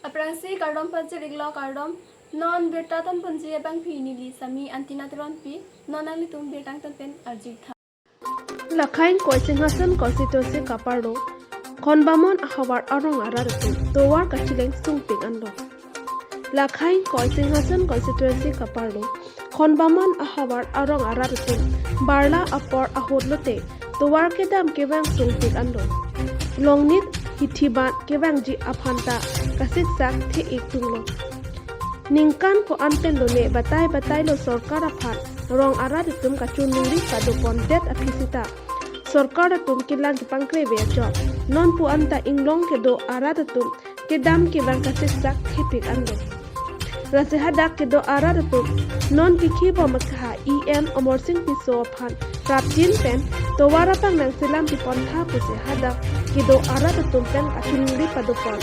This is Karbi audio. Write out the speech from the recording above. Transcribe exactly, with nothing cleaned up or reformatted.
Aphrangsi kardom pajir-iklo, kardom. Non birta tonponji abangpi neli Sami Antina Teronpi, non nanglitum birta angton pen arju-ik tha. Lakhain Koi Singhason constituency kaparlo Khonbamon ahavar arong arat atum tovar kachileng sungpik anlo. Lakhain Koi Singhason constituency kaparlo Khonbamon ahavar arong arat atum barla apor ahut lote tovar kedam kevang sungpik anlo. Longnit hithi ban kevangji aphanta kasiksak the-ik tunglo. Ningkan ko-an pen lone batai batai lo sorkar aphan rong arat atum kachiningri padopondet aphi sita sorkar atum kelang kepangkre ve ajok non pu anta inglong kedo arat atum kedam kevang kasiksak thepik anlo. Lasi hadak kedo arat atum non kekhi bom akha E M Amarsing Tisso aphan prapjin pen tovar apang nangselam pipon tha pusi hadak kedo arat atum pen kachiningri padopon.